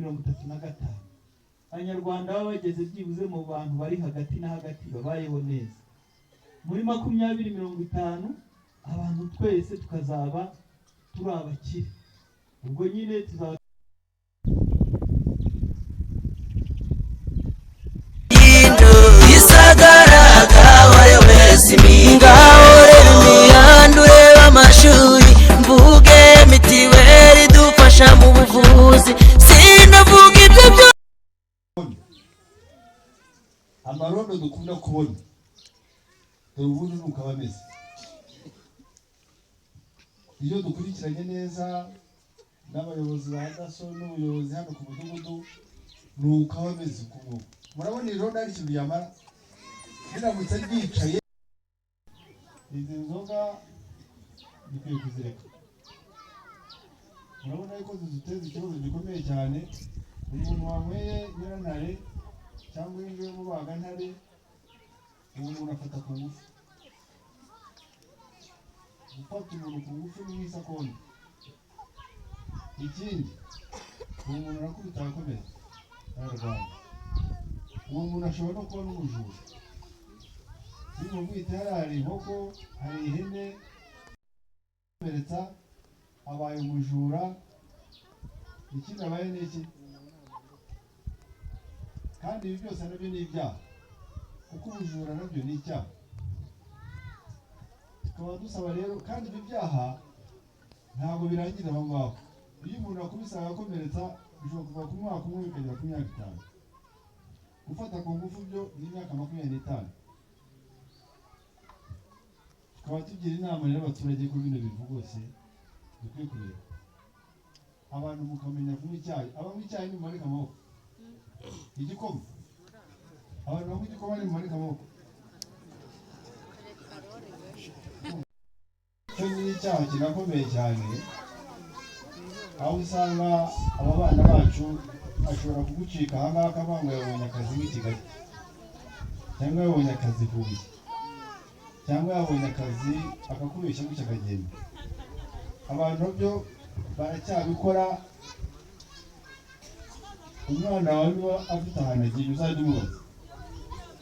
2035 Abanyarwanda baba bageze byibuze mu bantu bari hagati na hagati babayeho neza. Muri 2050 abantu twese tukazaba turi abakire. Ubwo nyine tuzaba Ngaho reba imihanda, urebe amashuri, mvuge mitiweli idufasha mu buvuzi, sinavuga ibyo byose. Amarondo dukunda kubona, dore ubundi ni uko aba ameze iyo dukurikiranye neza n'abayobozi ba DASSO n'ubuyobozi hano ku mudugudu, ni uko aba ameze uku nguku. Murabona iri rondo hari ikintu ryamara riramutse ryicaye. Izi nzoga dukwiye kuzireka. Murabona yuko ziduteza ikibazo gikomeye cyane. Umuntu wanyweye nyirantare cyangwa iyi ngiyi y'umubagantare, uwo muntu afata ku ngufu. Gufata umuntu ku ngufu ni nk'isakonda. Ikindi, uwo muntu arakubita, arakomeza, ararwana. Uwo muntu ashobora no kuba n'umujura. Nimumwite hariya hari inkoko, hari ihene, komeretsa, abaye umujura. Ikindi abaye ni iki? Kandi ibi byose nabyo ni ibyaha, kuko ubujura nabyo ni icyaha. Tukaba dusaba rero, kandi ibyo byaha ntabwo birangira aho ngaho. Iyo umuntu akubise agakomeretsa, bishobora kuva ku mwaka umwe bikagera ku myaka 5. Gufata ku ngufu byo ni imyaka 25. Tukaba tugira inama rero abaturage ko bino bintu rwose dukwiye kureba, abantu mukamenya kunywa icyayi. Abanywa icyayi nimumanike amaboko. Igikoma, abantu banywa igikoma nimumanike amaboko. Cyo ni icyaha kinakomeye cyane, aho usanga aba bana bacu ashobora kugucika aha ngaha akavuga ngo yabonye akazi nk'i Kigali, cyangwa yabonye akazi Huye, cyangwa yabonye akazi, akakubeshya gutya akagenda. Abantu byo baracyabikora. Umwana wawe niba afite ahantu agiye, uzajya umubaza,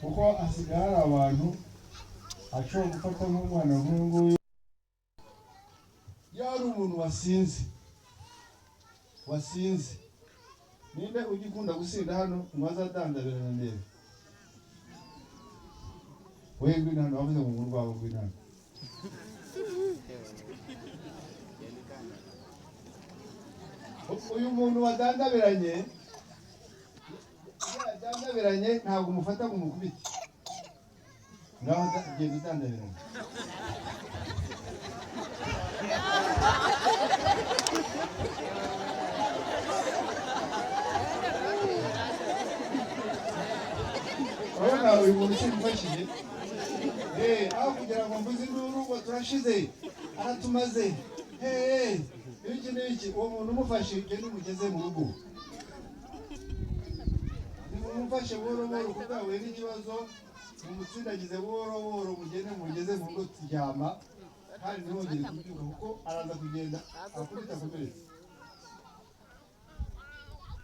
kuko hasigaye hari abantu ashobora gufata nk'umwana nk'uyu nguyu. Iyo hari umuntu wasinze, wasinze, ninde ujya ukunda gusinda hano ngo azadandabirana neza? We ngwino hano, wavuze ngo urwawe, ngwino hano. Uyu muntu wadandabiranye, iyo yadandabiranye ntabwo umufata ngo umukubite. Ngaho genda udandabiranye. Urabona uyu muntu simufashije, aho kugira ngo mvuze induru ngo turashize, aratumaze, ibiki n'ibiki, uwo muntu umufashe, ugende umugeze mu rugo. Nimumufashe buhoro buhoro kuko yahuye n'ikibazo, mumutsindagize buhoro buhoro, mugende mugeze mu rugo turyama, kandi ntiwongere kubyuka, kuko araza kugenda akubita akomeretse.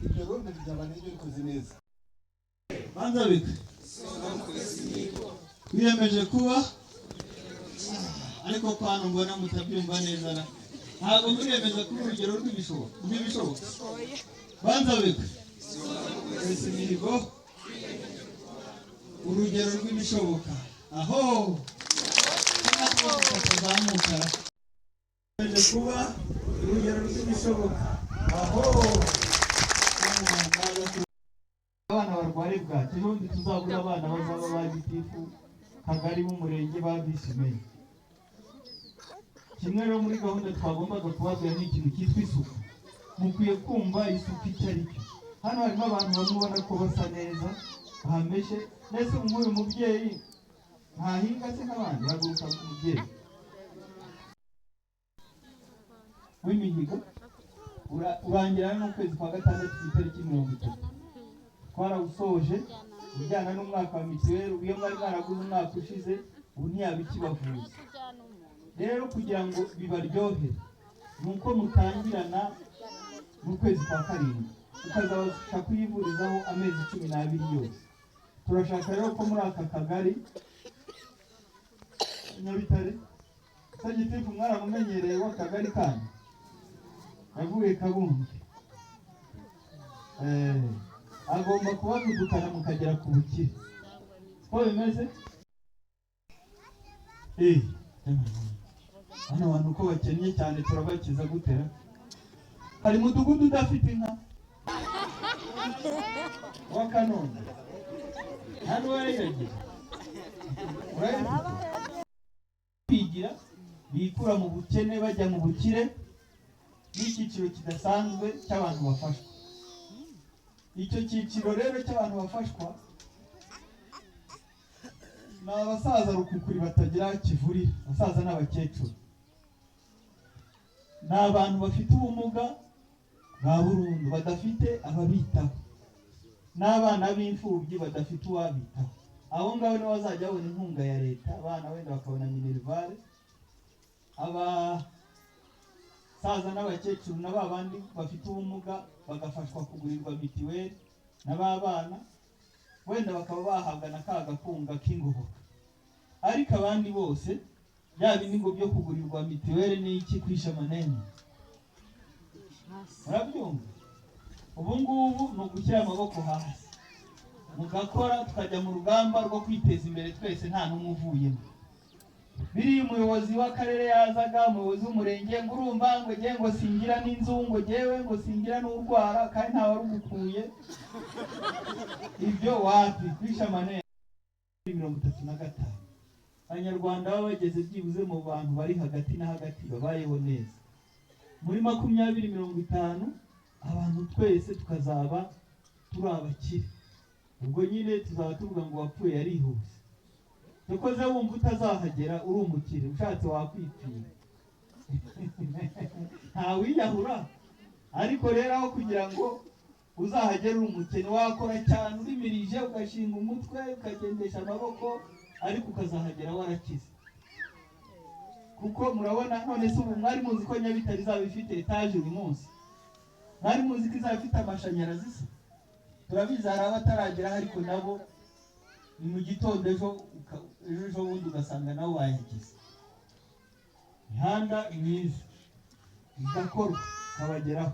Ibyo rero byaba nibyo bikoze neza. Banza bigwe wiyemeje kuba, ariko ko hano mbona mutabyumva neza na ntabwo muriyemeza kuba urugero rw'ibishoboka. Banza bigwe kwesa imihigo, urugero rw'ibishoboka, aho kazamuka. Wiyemeje kuba urugero rw'ibishoboka, aho abana barwara bwaki, ejo bundi tuzabura abana bazaba ba gitifu kagari b'umurenge, ba visi meya. Kimwe rero muri gahunda twagombaga kubabwira ni ikintu cyitwa isuku. Mukwiye kumva isuku icyo ari cyo. Hano harimo abantu bamwe ubona ko basa neza, bameshe mbese. Nk'uyu mubyeyi ntahinga se nk'abandi? Haguruka umubyeyi w'imihigo urangira n'ukwezi kwa gatandatu ku itariki 30. Twarawusoje ujyana n'umwaka wa mituweli. Iyo mwari mwaraguze umwaka ushize, ubu ntiyaba ikibavuza. Rero kugira ngo bibaryohere ni uko mutangirana Mu kwezi kwa karindwi, ukazabasha kuyivurizaho amezi 12 yose. Turashaka rero ko muri aka kagari Nyabitare, Sagitifu mwaramumenyereye w'akagari kanyu, yavuye Kabundi, agomba kubavudukana mukagera ku bukire. Siko bimeze? Hano abantu uko bakennye cyane turabakiza gutera. Hari umudugudu udafite inka wa Kanombe, nta n'uwayiragira, urayifite. Kwigira bikura mu bukene bajya mu bukire, n'icyiciro kidasanzwe cy'abantu bafashwa. Icyo cyiciro rero cy'abantu bafashwa ni abasaza rukukuri batagira kivurira, abasaza n'abakecuru, ni abantu bafite ubumuga bwa burundu badafite ababitaho, n'abana b'imfubyi badafite uwabitaho. Abo ngabo nibo bazajya babona inkunga ya leta, abana wenda bakabona minerivare. Abasaza n'abakecuru na ba bandi bafite ubumuga bagafashwa kugurirwa mitiweli, na ba bana wenda bakaba bahabwa na ka gakunga k'ingoboka. Ariko abandi bose bya bindi ngo byo kugurirwa mitiweli n'iki kwisha amanene, murabyumva? Ubu ngubu ni ugushyira amaboko hasi mugakora, tukajya mu rugamba rwo kwiteza imbere twese, nta n'umwe uvuyemo. Biriya umuyobozi w'akarere yazaga, umuyobozi w'umurenge, ngo urumva ngo ngewe ngo singira n'inzu, ngo ngewe ngo singira n'urwara, kandi nta warugukuye. Ibyo wapi, kwisha amanene. 35 Abanyarwanda baba bageze byibuze mu bantu bari hagati na hagati babayeho neza. Muri 2050 abantu twese tukazaba turi abakire. Ubwo nyine tuzaba tuvuga ngo wapfuye yarihuse. Dukoze wumva utazahagera uri umukire, ushatse wakwipfira, ntawiyahura. Ariko rero aho kugira ngo uzahagere uri umukene, wakora cyane urimirije, ugashinga umutwe, ukagendesha amaboko, ariko ukazahagera warakize. Kuko murabona none se ubu mwari muzi ko Nyabitare izaba ifite etaje uyu munsi? Mwari muzi ko izaba ifite amashanyarazi se? Turabizi hari abatarageraho, ariko nabo ni mu gitondo ejo ejo bundi ugasanga nabo bayagize. Imihanda myiza igakorwa ikabageraho.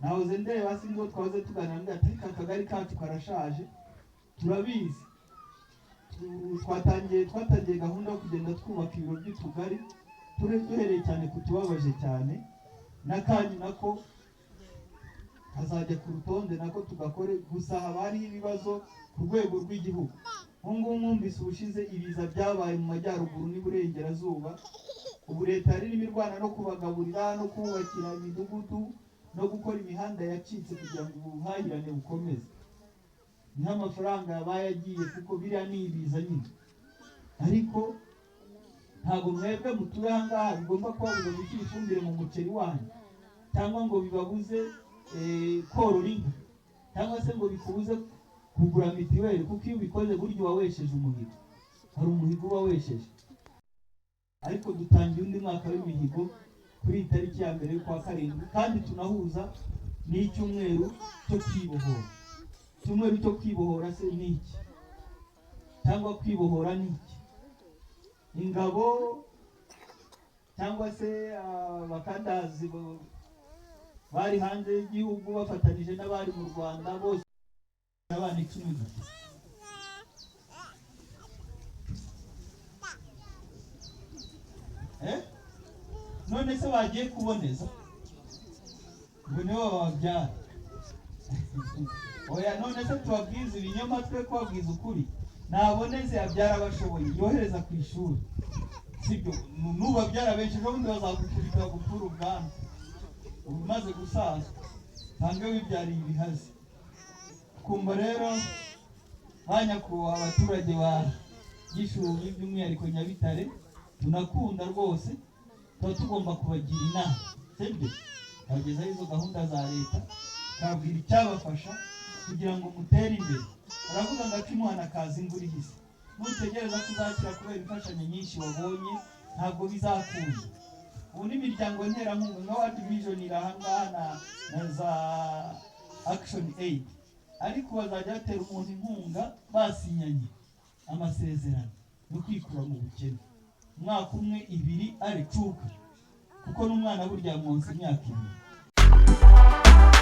Nahoze ndeba hasi ngo twahoze tuganira ngo ati akagari kacu karashaje, turabizi. Twatangiye gahunda yo kugenda twubaka ibiro by'utugari, duhereye cyane ku tubabaje cyane, n'akanyu nako kazajya ku rutonde nako tugakore. Gusa haba hariho ibibazo ku rwego rw'igihugu. Nk'ubu mwumvise ubushize ibiza byabaye mu majyaruguru n'iburengerazuba, ubu leta yari irimo irwana no kubagaburira no kububakira imidugudu no gukora imihanda yacitse kugira ngo ubuhahirane bukomeze. Niho amafaranga yabaye agiye, kuko biriya ni ibiza nyine. Ariko ntabwo mwebwe mutuye aha ngaha bigomba kubabuza gushyira ifumbire mu muceri wanyu, cyangwa ngo bibabuze korora inka, cyangwa se ngo bikubuze kugura mitiweli, kuko iyo ubikoze burya uba wesheje umuhigo. Hari umuhigo uba wesheje. Ariko dutangiye undi mwaka w'imihigo kuri iyi tariki ya 1 y'ukwa 7, kandi tunahuza n'icyumweru cyo kwibohora. Icyumweru cyo kwibohora se ni iki? Cyangwa kwibohora ni iki? Ingabo cyangwa se abakandazi bari hanze y'igihugu bafatanije n'abari mu Rwanda bose abana 10 gusa. None se bagiye kuboneza ngo nibo bababyara? Oya, none se tubabwiza ibinyoma twe kubabwiza ukuri? Naboneze abyara abashoboye, yohereza ku ishuri, sibyo? Nubabyara benshi ejo bundi bazagukubita bagukura ubwanwa umaze gusaza, usange wibyariye ibihazi. Twumva rero ba nyakubahwa abaturage ba Gishubi by'umwihariko Nyabitare tunakunda rwose, tuba tugomba kubagira inama, sibyo? Tukabagezaho izo gahunda za leta, tukababwira icyabafasha kugira ngo mutere imbere. Baravuga ngo ak'imuhana kaza imvura ihise. Nutegereza ko uzakira kubera imfashanyo nyinshi wabonye, ntabwo bizakunda. Ubu n'imiryango nterankunga nka World Vision iri ahangaha na za Action Aid, ariko bazajya batera umuntu inkunga basinyanye amasezerano yo kwikura mu bukene, umwaka umwe, 2, aricuka, kuko n'umwana burya mwonsa imyaka 2.